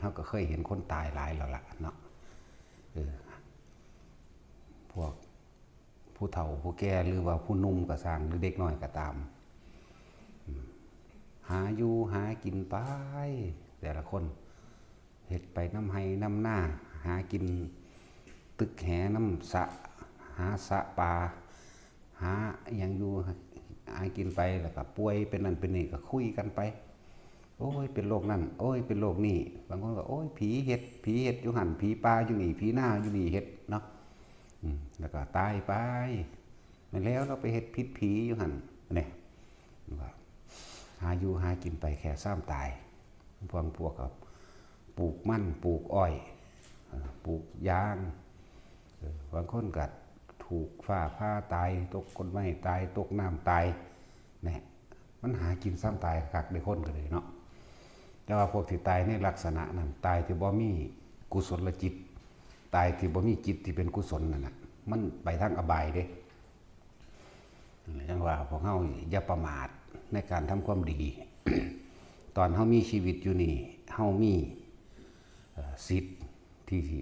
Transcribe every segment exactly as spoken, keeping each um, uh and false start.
เราก็เคยเห็นคนตายหลายแล้วล่ะเนาะ เออ พวกผู้เฒ่าผู้แก่หรือว่าผู้หนุ่มก็ซ่างหรือเด็กน้อยก็ตาม หาอยู่หากินไป แต่ละคนเฮ็ดไปนำไฮ่นำนา หากินตึกแหนำสระ หาสระปลา หาอหยังอยู่หากินไป แล้วก็ป่วยเป็นนั่นเป็นนี่ก็คุยกันไป โอ้ยเป็นโรคนั่น โอ้ยเป็นโรคนี่ บางคนก็โอ้ยผีเฮ็ด ผีเฮ็ดอยู่หั่น ผีป่าอยู่นี่ ผีนาอยู่นี่เฮ็ดเนาะ อืม แล้วก็ตายไป แม่นแล้วเราไปเฮ็ดผิดผีอยู่หั่น เนี่ย ว่าหาอยู่หากินไปแค่ซ้ำตาย พวกพวกก็ปลูกมันปลูกอ้อย เอ่อ ปลูกยาง เอ่อ บางคนก็ถูกฟ้าผ่าตาย ตกต้นไม้ตาย ตกน้ำตาย เนี่ย มันหากินซ้ำตายคักเด้คนก็เลยเนาะ แต่ว่าพวกที่ตายในลักษณะนั้น ตายที่บ่มีกุศลจิต ตายที่บ่มีจิตที่เป็นกุศลนั่นน่ะ มันไปทางอบายเด้ จั่งว่าพวกเฮาอย่าประมาทในการทำความดี ตอนเฮามีชีวิตอยู่นี่ เฮามี เอ่อ สิทธิ์ที่สิ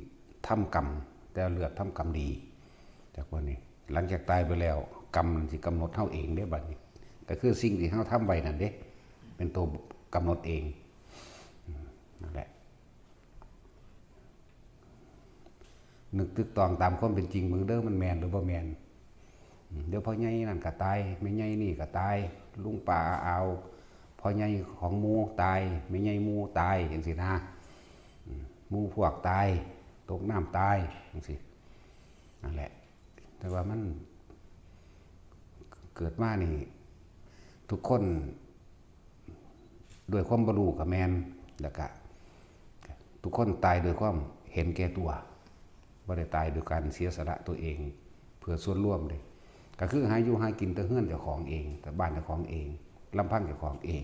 ทำกรรม แต่เลือกทำกรรมดี จากวันนี้ หลังจากตายไปแล้ว กรรมมันสิกำหนดเฮาเองเด้บัดนี้ ก็คือสิ่งที่เฮาทำไว้นั่นเด้ เป็นตัวกำหนดเอง อืม นั่นแหละ นึกตึกตองตามความเป็นจริงเบิ่งเด้อ มันแม่นหรือบ่แม่น อืม เดี๋ยวพ่อใหญ่นั่นก็ตาย แม่ใหญ่นี่ก็ตาย ลุงป้าอาอาว พ่อใหญ่ของหมู่ตาย แม่ใหญ่หมู่ตาย จั่งซี้นะ อืม หมู่พวกตาย ตกน้ำตาย จั่งซี้ นั่นแหละ แต่ว่ามัน เกิดมานี่ ทุกคน ด้วยความบ่รู้ก็แม่น แล้วก็ ทุกคนตายด้วยความเห็นแก่ตัว บ่ได้ตายโดยการเสียสละตัวเอง เพื่อส่วนรวมเด้ ก็คือหาอยู่หากินแต่เฮือนเจ้าของเอง แต่บ้านเจ้าของเอง ลำพังเจ้าของเอง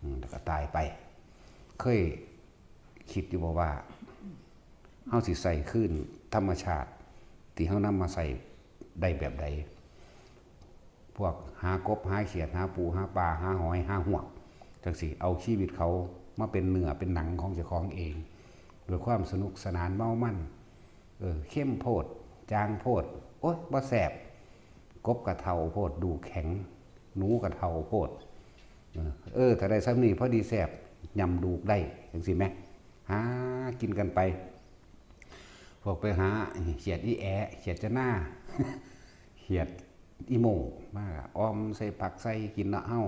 อืม แล้วก็ตายไป เคยคิดอยู่บ่ว่า เฮาสิใส่คืนธรรมชาติ ที่เฮานำมาใส่ได้แบบใด พวกหากบหาเขียด หาปูหาปลา หาหอยหาฮวก จั่งซี้ เอาชีวิตเขามาเป็นเนื้อเป็นหนังของเจ้าของเอง ด้วยความสนุกสนานเมามัน เออ เข้มโพด จางโพด โอ๊ย บ่แซ่บ กบกะเฒ่าโพด ดูกแข็ง หนูกะเฒ่าโพด เออ เออ ถ้าได้ส่ำนี้พอดีแซ่บ ยำดูกได้ จั่งซี้แหม หากินกันไป พวกไปหาเขียดอีแอะ เขียดจะหน้า เขียดอีโม่ มาออมใส่ผักใส่กินเนาะเฮา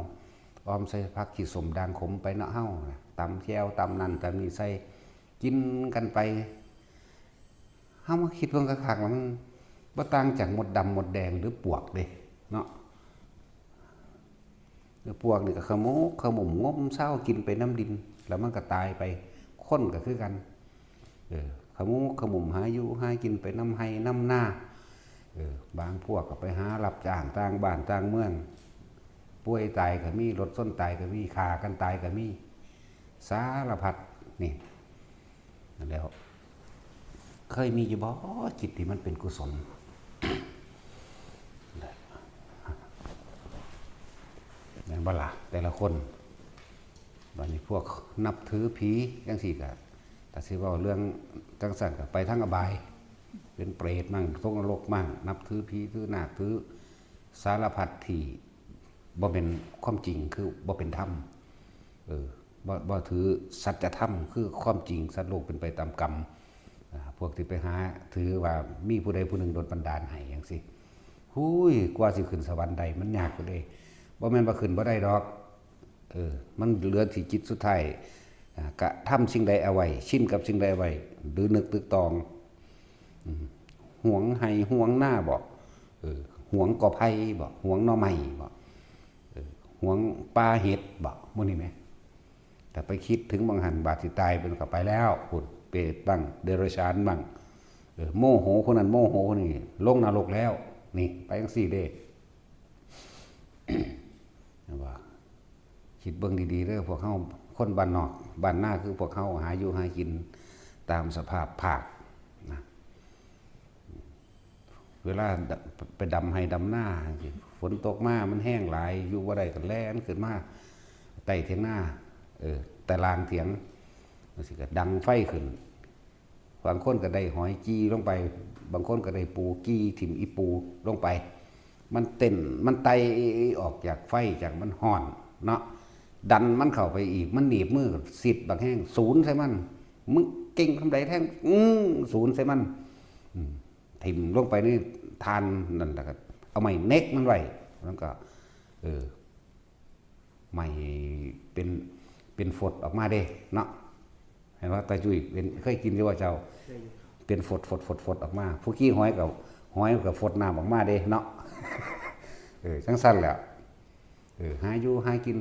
ออมใส่ผักขี้ส้มด่างขมไปเนาะเฮา ตำแจ่วตำนั่นตำนี่ใส่ กินกันไป เฮามาคิดเบิ่งคักๆ แล้วมันบ่ต่างจากมดดำมดแดงหรือปลวกเด้ เนาะ ปลวกนี่ก็ขมุกขมุมงมเซากินไปนำดิน แล้วมันก็ตายไป คนก็คือกัน เออ ขมุกขมุมหาอยู่หากินไปนำไฮ่นำนา เออ บางพวกก็ไปหารับจ้างต่างบ้านต่างเมือง ป่วยตายก็มี รถชนตายก็มี ฆ่ากันตายก็มี สารพัด นี่ แล้ว เคยมีอยู่บ่ จิตที่มันเป็นกุศล แม่นบ่ล่ะ แต่ละคน บัดนี้พวกนับถือผีจั่งซี้ก็ ถ้าสิเว้าเรื่องจั่งซั้นก็ไปทางอบาย เป็นเปรตมั่ง ตกนรกมั่ง นับถือผี ถือนาค ถือสารพัดที่บ่เป็นความจริง คือบ่เป็นธรรม เออ บ่ บ่ถือสัจธรรม คือความจริง สัตว์โลกเป็นไปตามกรรม อ่า พวกที่ไปหาถือว่ามีผู้ใดผู้หนึ่งโดนบันดาลให้จั่งซี้ หุย กว่าสิขึ้นสวรรค์ได้ มันยากกว่าเด้ บ่แม่นว่าขึ้นบ่ได้ดอก เออ มันเหลือที่จิตสุดท้าย อ่า กระทำสิ่งใดเอาไว้ ชินกับสิ่งใดเอาไว้ หรือนึกตึกตอง อืม หวงไฮ่หวงนาบ่ เออ หวงกอไผ่บ่ หวงหน่อไม้บ่ เออ หวงป่าเห็ดบ่ หมู่นี้แหม แต่ไปคิดถึงบางหันบาดสิตายเป็นก็ไปแล้ว พุ้น เปรตบ้าง เดรัจฉานบ้าง เออ โมโหคนนั้นโมโหคนนี้ ลงนรกแล้ว นี่ ไปจั่งซี้เด้ ว่า คิดเบิ่งดีๆเด้อ พวกเฮา คนบ้านนอก บ้านนาคือพวกเฮา หาอยู่หากินตามสภาพภาคนะ เวลาไปดำไฮ่ดำนาจั่งซี้ ฝนตกมามันแฮงหลาย อยู่บ่ได้ก็แล่นขึ้นมาใต้เถียงนา เออ ใต้ล่างเถียง สิก็ดังไฟขึ้น บางคนก็ได้หอยจีลงไป บางคนก็ได้ปูจีถิ่มอีปูลงไป มันเต้นมันไต่ออกจากไฟจากมันฮ้อนเนาะ ดันมันเข้าไปอีก มันหนีบมือสิดบักแห้งศูนย์ใส่มัน มึงเก่งทำใดแท้ง อืมศูนย์ใส่มัน อืมถิ่มลงไปในทานนั่นแหละครับ เอาไม้เน็กมันไว้ แล้วก็ เออ ไม้เป็นเป็นฟดออกมาเด้เนาะ เห็นว่าตาจุ้ยเป็นเคยกินอยู่ว่าเจ้า เป็นฟดฟดฟดฟดออกมา ผู้ขี้หอยกับหอยกับฟดน้ำออกมาเด้เนาะ เออจังสั้นแหละ เออหาอยู่หากิน